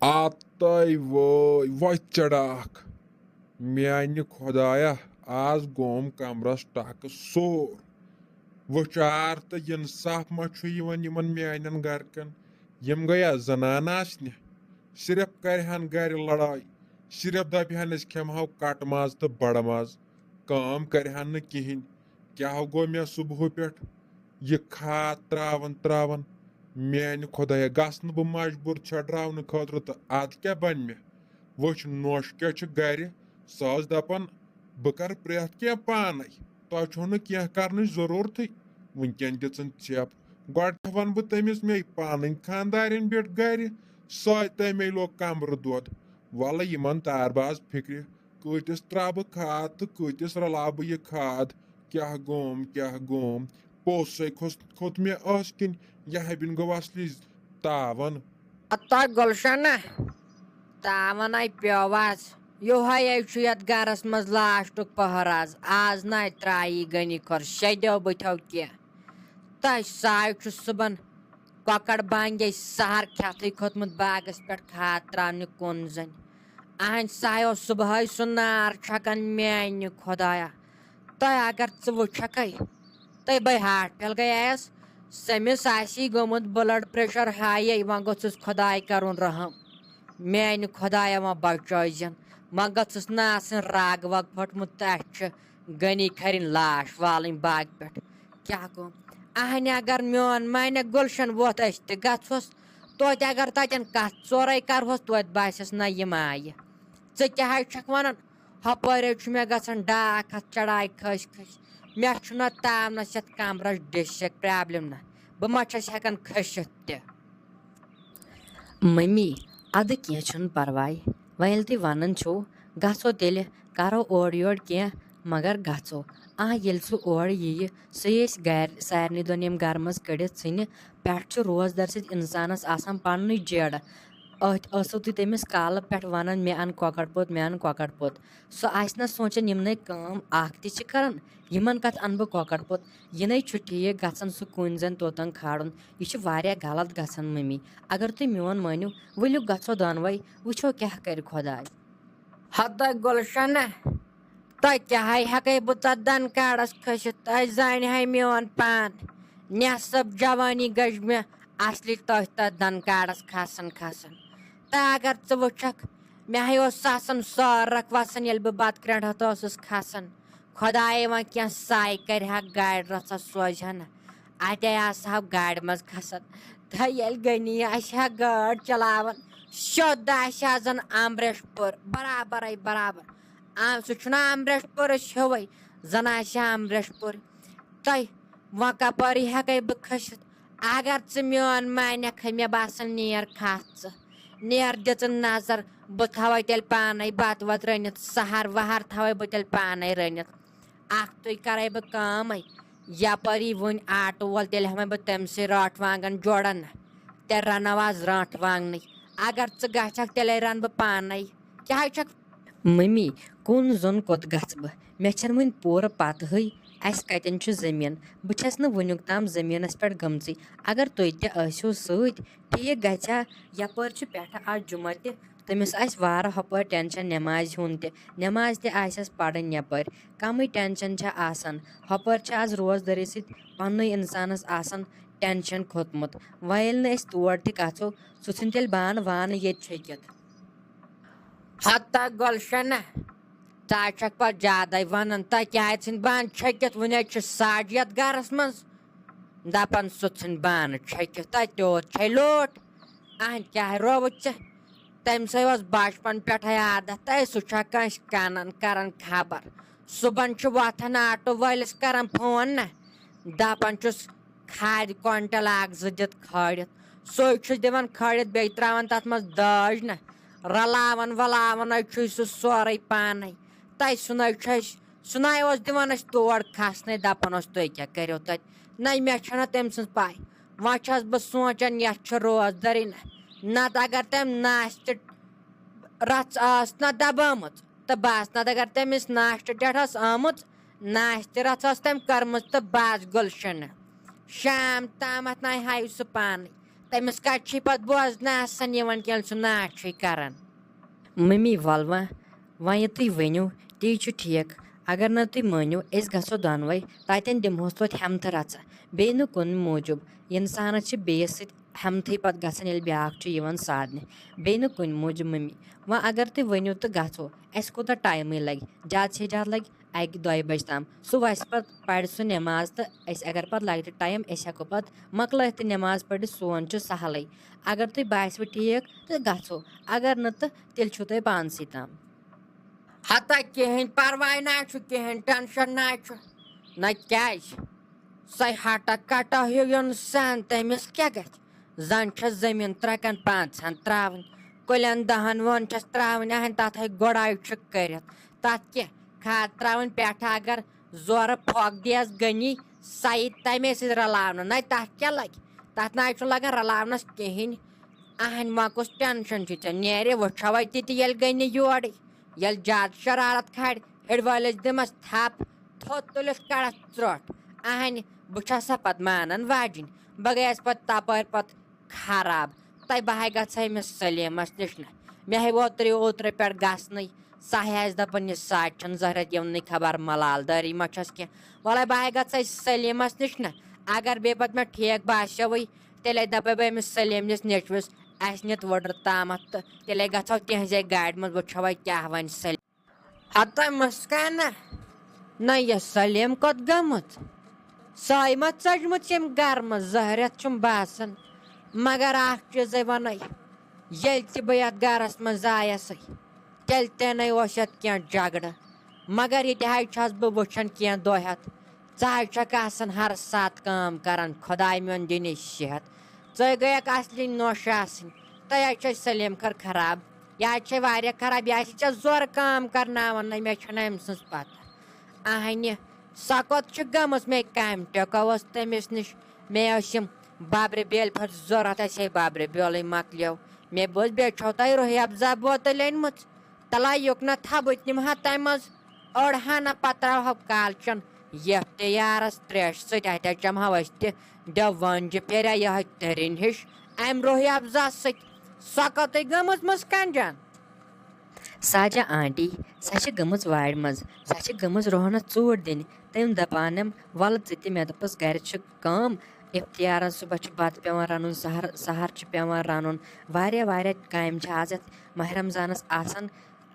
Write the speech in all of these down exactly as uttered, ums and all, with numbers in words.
آ تۄہہِ وٲے وۄتھ چڑاکھ۔ میانہِ خۄدایا، آز گوم کمرس ٹکہٕ سور۔ وٕچھار تہٕ انصاف ما چھُ یِوان یِمن میانٮ۪ن گرِکٮ۪ن؟ یِم گٔیا زنانہٕ آسنہِ؟ صرف کرِہن گرِ لڑٲے، صرف دپہِ ہن أسۍ کھٮ۪مہو کٹہٕ ماز تہٕ بڑٕ ماز، کٲم کرِہن نہٕ کِہینۍ۔ کیٛاہ گوٚو مےٚ صبحہٕ پٮ۪ٹھ؟ یہِ کھاد ترٛاوان ترٛاوان، میانہِ خۄدایہ، گژھٕ نہٕ بہٕ مجبوٗر چھٔڈراونہٕ خٲطرٕ، تہٕ ادٕ کیٛاہ بنہِ مےٚ؟ وٕچھ، نوٚش کیٛاہ چھِ گرِ، سۄ ٲس دپان، بہٕ کرٕ پرٛٮ۪تھ کینٛہہ پانے، تۄہہِ چھو نہٕ کینٛہہ کرنٕچ ضروٗرتھٕے۔ وٕنکٮ۪ن دِژٕن ژٮ۪پ۔ گۄڈٕ وَنہٕ بہٕ تٔمِس، مے پنٕنۍ خانٛدارِنۍ بیٖٹھ گرِ، سۄ تَمے لوگ کمرٕ دۄد۔ وَلہٕ یِمن تارباز فِکرِ، کۭتِس ترٛاوٕ بہٕ کھاد تہٕ کۭتِس رلاوٕ بہٕ یہِ کھاد؟ کیٛاہ گوم، کیٛاہ گوم؟ پوٚز سَے کھوٚت، کھوٚت مےٚ ٲس کِنۍ یہِ ہَبِن گوٚو اصلی تاوَن۔ ہتا گُلشنہ، تاوَن ہَے پیوٚو آز۔ یِہوٚے ہَے چھُ یَتھ گَرَس منٛز لاسٹُک پَہر آز۔ آز نَے ترٛایی غنی خۄر، شیٚدیو بٕتھیو کینٛہہ۔ تۄہہِ ساے چھُ صُبحن کۄکر بانگے سحر کھٮ۪تھٕے کھوٚتمُت باغس پٮ۪ٹھ کھاد تراونہِ کُن زٔنۍ۔ اہنٛدِ سایو صبحٲے سُہ نار چھکان میانہِ خۄدایا۔ تۄہہِ اگر ژٕ وٕچھکھے، تۄہہِ بے ہارٹ فیل گٔیس، سٔمِس آسی گوٚمُت بلڈ پریشر ہاے، وۄنۍ گوٚژھُس خۄداے کرُن رحم۔ میانہِ خۄدایا، وۄنۍ بچٲیزٮ۪ن، وۄنۍ گٔژھٕس نہٕ آسٕنۍ رگ وگ پھٔٹمُت تہٕ اَسہِ چھِ غنی کھرٕنۍ لاش والٕنۍ باغ پٮ۪ٹھ۔ کیٛاہ گوٚو؟ اہنہِ اگر میون معنی گُلشن ووت أسۍ تہِ گژھوس توتہِ، اگر تتٮ۪ن کتھ ژورے کرہوس توتہِ باسٮ۪س نہ یِم آیہِ۔ ژٕ کیٛاہ حظ چھکھ ونان؟ ہۄپٲرۍ حظ چھُ مےٚ گژھان ڈاکھ اتھ چڑایہِ کھٔسۍ کھٔسۍ۔ مےٚ چھُنہ تاونس یتھ کمرس ڈسک پرابلم نہ، بہٕ ما چھس ہٮ۪کان کھٔسِتھ تہِ۔ ممی، ادٕ کینٛہہ چھُنہٕ پرواے، وۄنۍ ییٚلہِ تُہۍ ونان چھِو، گژھو تیٚلہِ، کرو اورٕ یورٕ کینٛہہ، مگر گژھو۔ آ، ییٚلہِ سُہ اورٕ یِیہِ، سُہ یی أسۍ گرِ، سارنٕے دۄن یِم گرٕ منٛز کٔڑِتھ ژھٕنہِ۔ پٮ۪ٹھ چھُ روزدر سۭتۍ انسانس آسان پننُے جیڑٕ۔ أتھۍ ٲسٕو تُہۍ تٔمِس کالہٕ پٮ۪ٹھ ونان، مےٚ ان کۄکر پوٚت، مےٚ ان کۄکر پوٚت۔ سُہ آسہِ نہ سونچان یِمنٕے کٲم اکھ تہِ چھِ کران، یِمن کتھ انہٕ بہٕ کۄکر پوٚت؟ یہِ نے چھُ ٹھیٖک گژھان سُہ کُنۍ زٔنۍ توٚتن کھالُن۔ یہِ چھُ واریاہ غلط گژھان ممی۔ اگر تُہۍ میون مٲنِو، ؤلِو گژھو دۄنوَے، وٕچھو کیٛاہ کرِ خۄداے۔ ہتا گُلشنہ، تۄہہِ کیٛاہ ہے ہٮ۪کَے بہٕ تَتھ دَنہٕ کاڑَس کھٔسِتھ؟ تۄہہِ زانہِ ہے میون پان۔ نٮ۪صٕب جوٲنی گٔج مےٚ اَصلی تۄہہِ تَتھ دَنہٕ کاڑَس کھسان کھسان۔ تہٕ اگر ژٕ وٕچھکھ، مےٚ ہے اوس سَسَن سٲرَکھ وَسان، ییٚلہِ بہٕ بَتہٕ کرٛنٛڈ ہَتھ اوسُس کھسان۔ خۄدایے وۄنۍ کینٛہہ ساے کَرِ ہا گاڑِ رَژھا سوزِ ہا نہ۔ اَتے آسہٕ ہا گاڑِ منٛز کھسان۔ تہٕ ییٚلہِ غنی آسہِ ہا گٲڑ چلاوان، سیوٚد آسہِ ہا زَن امریش پوٗر، برابرَے برابر۔ آ، سُہ چھُنہ امریش پوٗرَس ہیوٚوُے، زَن آسہِ ہا امریش پوٗر۔ تۄہہِ وۄنۍ کَپٲرۍ ہٮ۪کَے بہٕ کھٔسِتھ؟ اگر ژٕ میون مانکھ، مےٚ باسان نیر کھَس ژٕ۔ نیر دِژٕن نظر، بہٕ تھاوَے تیٚلہِ پانَے بَتہٕ وَتہٕ رٔنِتھ، سحر وحر تھاوَے بہٕ تیٚلہِ پانَے رٔنِتھ۔ اکھ تُے کرے بہٕ کٲمے، یپٲری وُنۍ آٹہٕ وول، تیٚلہِ ہٮ۪مے بہٕ تٔمۍ سٕے رٲنٹھ وانگن جوڑن۔ تیٚلہِ رنو آز رٲنٹھ وانگنٕے۔ اگر ژٕ گژھکھ، تیٚلے رنہٕ بہٕ پانے۔ کیٛاہ چھکھ؟ ممی، کُن زوٚن کوٚت گژھٕ بہٕ؟ مےٚ چھَنہٕ وُنہِ پوٗرٕ پتہٕے اَسہِ کتٮ۪ن چھُ زٔمیٖن۔ بہٕ چھَس نہٕ وُنیُک تام زٔمیٖنس پٮ۪ٹھ گٔمژٕے۔ اگر تُہۍ تہِ ٲسِو سۭتۍ، ٹھیٖک گژھِ ہا۔ یپٲرۍ چھُ پٮ۪ٹھٕ آز جمعہ تہِ، تٔمِس آسہِ واریاہ ہُپٲرۍ ٹینشن نٮ۪مازِ ہُنٛد تہِ، نٮ۪ماز تہِ آسٮ۪س پرٕنۍ یپٲرۍ، کمٕے ٹینشن چھِ آسان۔ ہُپٲرۍ چھِ آز روزدٲری سۭتۍ پننُے انسانس آسان ٹینشن کھوٚتمُت۔ وۄنۍ ییٚلہِ نہٕ أسۍ تور تہِ گژھو، سُہ ژھٕنہِ تیٚلہِ بانہٕ وانہٕ ییٚتہِ چھٔکِتھ۔ ہتا گۄلشنہ، ژٕ حظ چھکھ پتہٕ زیادے ونان، تۄہہِ کیٛازِ ژھٕنۍ بانہٕ چھٔکِتھ؟ وُنہِ حظ چھِ ساڑ یتھ گرس منٛز۔ دپان سُہ ژھٕنۍ بانہٕ چھٔکِتھ، تتہِ تہِ اوت چھے لوٹ۔ اہنٛدِ کیٛاہ رووُتھ ژےٚ؟ تٔمۍ سٕے اوس بچپن پٮ۪ٹھے عادت، تہٕ سُہ چھا کٲنٛسہِ کنن کران خبر۔ صُبحن چھُ وۄتھان آٹو وٲلِس کران فون نہ، دپان چھُس، کھادِ کوینٹل اکھ زٕ دِتھ کھٲلِتھ۔ سُے چھُس دِوان کھٲلِتھ، بیٚیہِ ترٛاوان تتھ منٛز دٲج نہ، رلاوان ولاوان حظ چھُے سُہ سورُے پانے۔ تتہِ سُنے چھُ اَسہِ، سُنے اوس دِوان اَسہِ تور کھسنَے، دپان اوس، تُہۍ کیٛاہ کٔرِو تتہِ؟ نہ، مےٚ چھنہ تٔمۍ سٕنٛز پاے۔ وۄنۍ چھس بہٕ سونٛچان، یتھ چھِ روزدٲری نہ، نتہٕ اگر تٔمۍ ناشتہٕ رژھ ٲس نہ دبٲمٕژ، تہٕ بس، نتہٕ اگر تٔمِس ناشتہٕ ٹٮ۪ٹھ ٲس آمٕژ، ناشتہٕ رژھ ٲس تٔمۍ کٔرمٕژ، تہٕ بس گُلشنہ۔ شام تامتھ نَے ہایہِ سُہ پانے۔ تٔمِس کَتہِ چھُے پَتہٕ بوزنہٕ آسان یِوان کینٛہہ، سُہ ناٹھ چھُے کَران۔ مٔمی، وَلہٕ وۄنۍ، وۄنۍ یہِ تُہۍ ؤنِو، تی چھُ ٹھیٖک۔ اگر نہٕ تُہۍ مٲنِو، أسۍ گژھو دۄنوَے، تَتٮ۪ن دِمہوس توتہِ ہٮ۪متھٕ رَژھا۔ بیٚیہِ نہٕ کُنہِ موٗجوٗب، اِنسانَس چھِ بیٚیِس سۭتۍ ہٮ۪متھٕے پَتہٕ گژھان، ییٚلہِ بیٛاکھ چھُ یِوان سادنہِ۔ بیٚیہِ نہٕ کُنہِ موٗجوٗب، مٔمی۔ وۄنۍ اگر تُہۍ ؤنِو تہٕ گژھو، اَسہِ کوٗتاہ ٹایمٕے لَگہِ؟ زیادٕ سے زیادٕ لَگہِ اَکہِ دۄیہِ بَجہِ تام۔ سُہ وَسہِ پَتہٕ، پَرِ سُہ نٮ۪ماز تہٕ أسۍ اگر پَتہٕ لَگہِ تہِ ٹایم، أسۍ ہٮ۪کو پَتہٕ مۄکلٲیِتھ تہِ نٮ۪ماز پٔرِتھ، سون چھُ سَہلٕے۔ اگر تُہۍ باسِوٕ ٹھیٖک تہٕ گژھو، اگر نہٕ تہٕ تیٚلہِ چھُو تۄہہِ پانسٕے تام۔ ہتا کِہیٖنۍ پَرواے نہ چھُ، کِہیٖنۍ ٹٮ۪نشَن نہ چھُ۔ نہ کیٛازِ؟ سۄے ہَٹا کَٹا ہیوٗ اِنسان، تٔمِس کیٛاہ گژھِ؟ زَن چھَس زٔمیٖن ترٛکَن پانٛژَن ترٛاوٕنۍ، کُلٮ۪ن دَہَن وۄن چھَس ترٛاوٕنۍ، اَہَن تَتھ ہے گۄڈاے چھُ کٔرِتھ۔ تَتھ کیٛاہ؟ کھاد ترٛاوٕنۍ پٮ۪ٹھٕ، اگر زورٕ پھۄکھ دیس گٔنی، سۄ یی تَمے سۭتۍ رَلاونہٕ۔ نَے تَتھ کیٛاہ لَگہِ؟ تَتھ نہ حظ چھُ لَگان رَلاونَس کِہیٖنۍ۔ اَہَنۍ وۄنۍ کُس ٹٮ۪نشَن چھُ ژےٚ؟ نیرِ وٕچھوے تہِ تہِ ییٚلہِ گٔنہِ یورٕے۔ ییٚلہِ زیادٕ شرارت کھارِ، ہیٚرِ وٲلِس دِمس تھپھ، تھوٚد تُلِس کڑس ژرٛوٚٹھ۔ اہنہِ، بہٕ چھسا پتہٕ مانان واجِنۍ؟ بہٕ گٔیس پتہٕ تپٲرۍ پتہٕ خراب۔ تۄہہِ بہٕ ہاے گژھٕ ہا أمِس سلیمس نِش نہ۔ مےٚ ہے اوترٕ اوترٕ پٮ۪ٹھ گژھنٕے۔ سۄ ہے آسہِ دپان، یہِ ساے چھنہٕ زہرت یِونٕے، خبر ملال دٲری ما چھس کینٛہہ۔ وَلَے بہٕ ہاے گژھٕ ہا سلیمس نِش نہ۔ اگر بیٚیہِ پتہٕ مےٚ ٹھیک باسیوٕے، تیٚلے دپے بہٕ أمِس سلیمنِس نیٚچوِس، اسہِ نِتھ وُڈرٕ تامتھ تہٕ تیٚلے گژھو تِہنٛزے گاڑِ منٛز، وٕچھو وۄنۍ کیٛاہ ونہِ سلیم۔ ہتہ مسکانہ، نہ یہِ سلیم کوٚت گٔمٕژ؟ سۄے ما ژٔجمٕژ ییٚمہِ گرٕ منٛز؟ زہرٮ۪تھ چھُم باسان۔ مگر اکھ چیٖزے ونے، ییٚلہِ تہِ بہٕ یتھ گرس منٛز آیسے، تیٚلہِ تہِ نے اوس یتھ کینٛہہ جگڑٕ۔ مگر یہِ تہِ حظ چھس بہٕ وٕچھان کینٛہہ دۄہ ہٮ۪تھ، ژٕ حظ چھکھ آسان ہر ساتہٕ کٲم کران، خۄداے میون دِنی صحت۔ ژٕ گٔیکھ اصلی نوٚش آسٕنۍ۔ تۄہہِ حظ چھو سلیمکھر خراب۔ یہِ حظ چھے واریاہ خراب، یہِ حظ چھِ ژےٚ زورٕ کٲم کرناوان، نہ مےٚ چھنہٕ أمۍ سٕنٛز پتہ۔ اہنہِ، سۄ کوٚت چھِ گٔمٕژ؟ مےٚ کامہِ ٹیوٚکا اوس تٔمِس نِش۔ مےٚ ٲسۍ یِم ببرِ بیلہِ پھٔٹۍ ضوٚرتھ، اَسہِ ہے ببرِ بیولٕے مۄکلیو۔ مےٚ بوٗز بیٚیہِ چھو تۄہہِ روحی افزا بوتل أنۍ مٕژ۔ تَلہ یُک نہ تھاو، بہٕ تہِ نِمہٕ ہا تَمہِ منٛز أڑ ہنا، پَتہٕ ترٛاوہو کالچَن یَتھ تہِ یارَس ترٛیشہِ سۭتۍ، اَتہِ حظ چَمہو أسۍ تہِ۔ دَپ وۄنۍ چھِ پھیریا یِہوٚے تٔرِنۍ ہِش اَمہِ روحی افزا سۭتۍ۔ سۄ کَتٕے گٔمٕژ مٕژ کنجان؟ ساجا آنٹی، سۄ چھِ گٔمٕژ وارِ منٛز، سۄ چھِ گٔمٕژ روہنَس ژوٗر دِنہِ۔ تٔمۍ دَپانَم، وَلہٕ ژٕ تہِ، مےٚ دوٚپُس، گَرِ چھِ کٲم، اِفتِیارَن صُبحَس چھُ بَتہٕ پٮ۪وان رَنُن، سحر، سحر چھُ پٮ۪وان رَنُن، واریاہ واریاہ کامہِ چھِ آز یَتھ ماہِ رمضانَس آسان۔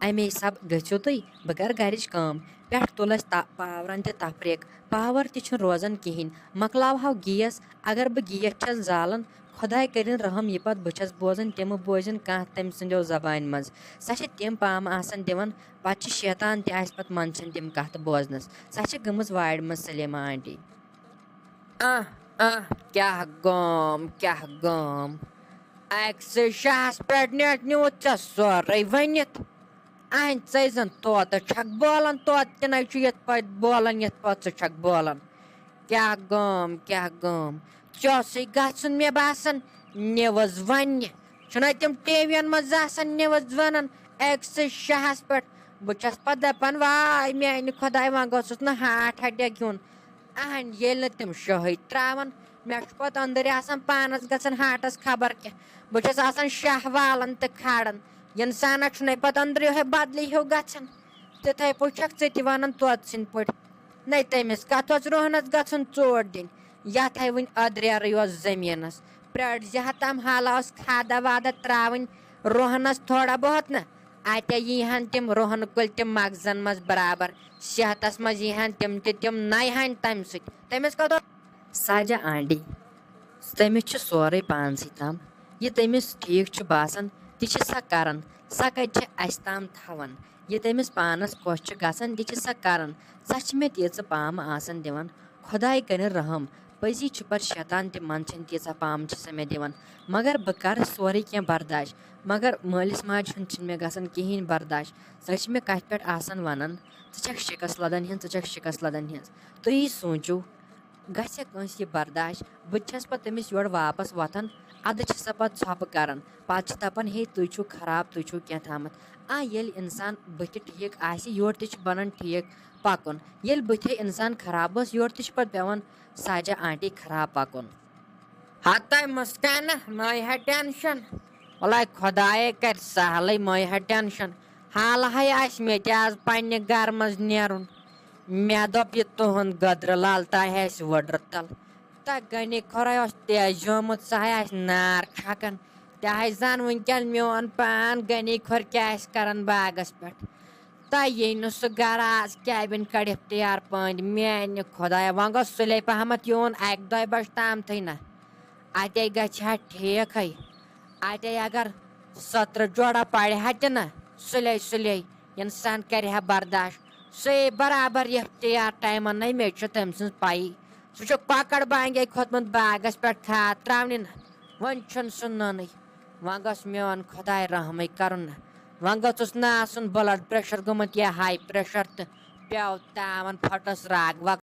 اَمے حساب گٔژھِو تُہۍ، بہٕ کَرٕ گَرِچ کٲم۔ پٮ۪ٹھ تُل اَسہِ تا-، پاورَن تہِ تفریٖق، پاور تہِ چھُنہٕ روزان کِہیٖنۍ۔ مۄکلاوہو گیس، اگر بہٕ گیس چھَس زالان، خۄداے کٔرِن رحم، یہِ پَتہٕ بہٕ چھَس بوزان، تِمہٕ بوزن کانٛہہ تٔمۍ سٕنٛدیو زبانہِ منٛز۔ سۄ چھِ تِم پامہٕ آسان دِوان، پَتہٕ چھِ شیطان تہِ اَسہِ پَتہٕ منٛدچھان تِم کَتھٕ بوزنَس۔ سۄ چھِ گٔمٕژ وارِ منٛز سلیمہ آنٹی۔ آہ، آہ، کیٛاہ گام، کیٛاہ گام۔ اَکسٕے شاہَس پٮ۪ٹھ نیٹ نیوٗتھ ژےٚ سورُے ؤنِتھ۔ اَہَن ژَے زَن طوطہٕ چھَکھ بولان، طوطہٕ تہِ نَے چھُ یِتھ پٲٹھۍ بولان، یِتھ پٲٹھۍ ژٕ چھَکھ بولان۔ کیٛاہ گام، کیٛاہ گام۔ ژےٚ اوسُے گژھُن، مےٚ باسان، نِوٕز وَننہِ۔ چھُنہ تِم ٹی وی یَن منٛز آسان نِوٕز وَنان أکسٕے شاہَس پٮ۪ٹھ؟ بہٕ چھَس پَتہٕ دَپان، واے میٛانہِ خۄداے، وۄنۍ گوٚژھُس نہٕ ہارٹ اَٹیک یُن۔ اہن، ییٚلہِ نہٕ تِم شاہٕے ترٛاوَن، مےٚ چھُ پَتہٕ أنٛدٕرۍ آسان پانَس گژھان ہارٹَس خبر کیٛاہ۔ بہٕ چھَس آسان شاہ والان تہٕ کھالان۔ اِنسانَس چھُنَے پَتہٕ أنٛدرٕ یِہوٚے بدلٕے ہیوٗ گژھان۔ تِتھَے پٲٹھۍ چھَکھ ژٕ تہِ وَنان طوطہٕ سٕنٛدۍ پٲٹھۍ۔ نَے تٔمِس کَتھ اوس روہنَس گژھُن ژوٗر دِنۍ؟ یَتھ ہے وٕنہِ أدریرٕے اوس زٔمیٖنَس۔ پرٛٲرۍ زِ ہا تَم حالہ ٲس کھادہ وادہ ترٛاوٕنۍ روہنَس تھوڑا بہت نہ۔ اَتہِ یی ہَن تِم روہنہٕ کُلۍ تِم مغزن منٛز برابر۔ صحتس منٛز یی ہَن تِم تہِ تِم نَیہِ ہَن تَمہِ سۭتۍ۔ تٔمِس کَتھ اوس؟ ساجہ آنٹی، تٔمِس چھُ سورُے پانسٕے تام۔ یہِ تٔمِس ٹھیٖک چھُ باسان، تہِ چھِ سۄ کران۔ سۄ کَتہِ چھِ اَسہِ تام تھاوان؟ یہِ تٔمِس پانَس خۄش چھُ گژھان، تہِ چھِ سۄ کران۔ سۄ چھِ مےٚ تیٖژٕ پامہٕ آسان دِوان۔ خۄداے کٔرِن رحم۔ پٔزی چھُ پَتہٕ شیطان تہِ منٛدچھان، تیٖژاہ پامہٕ چھِ سۄ مےٚ دِوان۔ مگر بہٕ کَرٕ سورُے کینٛہہ برداش۔ مگر مٲلِس ماجہِ ہُنٛد چھُنہٕ مےٚ گژھان کِہیٖنۍ برداش۔ سۄ چھِ مےٚ کَتھِ پٮ۪ٹھ آسان وَنان، "ژٕ چھَکھ شِکَس لَدَن ہِنٛز، ژٕ چھَکھ شِکَس لَدَن ہِنٛز۔" تُہی سوٗنٛچِو، گژھِ کٲنٛسہِ یہِ برداش؟ بہٕ تہِ چھَس پَتہٕ تٔمِس یورٕ واپَس وۄتھان، اَدٕ چھِ سۄ پَتہٕ ژھۄپہٕ کَران۔ پَتہٕ چھِ دَپان، "ہے، تُہۍ چھُو خراب، تُہۍ چھُو کینٛہہ تامَتھ۔" آ، ییٚلہِ اِنسان بٕتھِ ٹھیٖک آسہِ، یورٕ تہِ چھُ بَنان ٹھیٖک پَکُن۔ ییٚلہِ بٕتھِ اِنسان خراب اوس، یورٕ تہِ چھُ پَتہٕ پٮ۪وان ساجہ آنٹی خراب پَکُن۔ ہتاے مسکانہ، مہ ہے ٹینشن۔ وَلہٕ خۄدایے کَرِ سہلٕے، مہ ہے ٹینشن۔ حالہٕ ہے آسہِ مےٚ تہِ آز پننہِ گرٕ منٛز نیرُن۔ مےٚ دوٚپ، یہِ تُہُنٛد گٔدرٕ لال تہِ آسہِ وٕڈرٕ تل۔ تہٕ غنی کھۄرے اوس تیزیومُت، سُہ ہے آسہِ نار چھکان۔ تہِ ہے زن وٕنکیٚن میون پان غنی کھۄر کیٛاہ آسہِ کران باغس پٮ۪ٹھ۔ تہٕ ییٚلہِ نہٕ سُہ گرٕ آز کیبن کڑِ اختیار پٲنۍ، میانہِ خۄدایا، وۄنۍ گوٚژھ سُلے پہمتھ یُن اکہِ دۄیہِ بجہِ تامتھٕے نہ۔ اتے گژھِ ہا ٹھیکھٕے۔ اتے اگر سترٕ جوڑا پرِ ہا تہِ نہ، سُلے سُلے انسان کرِ ہا برداشت۔ سُے برابر اختیار ٹایمن نہ، مےٚ چھُ تٔمۍ سٕنٛز پَیی۔ سُہ چھُ کۄکر بانگے کھوٚتمُت باغس پٮ۪ٹھ کھاد تراونہِ نہ۔ وۄنۍ چھُنہٕ سُہ نوٚنُے۔ وۄنۍ گوٚژھ میون خۄداے رحمٕے کرُن نہ۔ وۄنۍ گوٚژھُس نہٕ آسُن بلڈ پریشر گوٚمُت یا ہاے پریشر تہٕ پیوٚو تاون پھٹس راگ وگ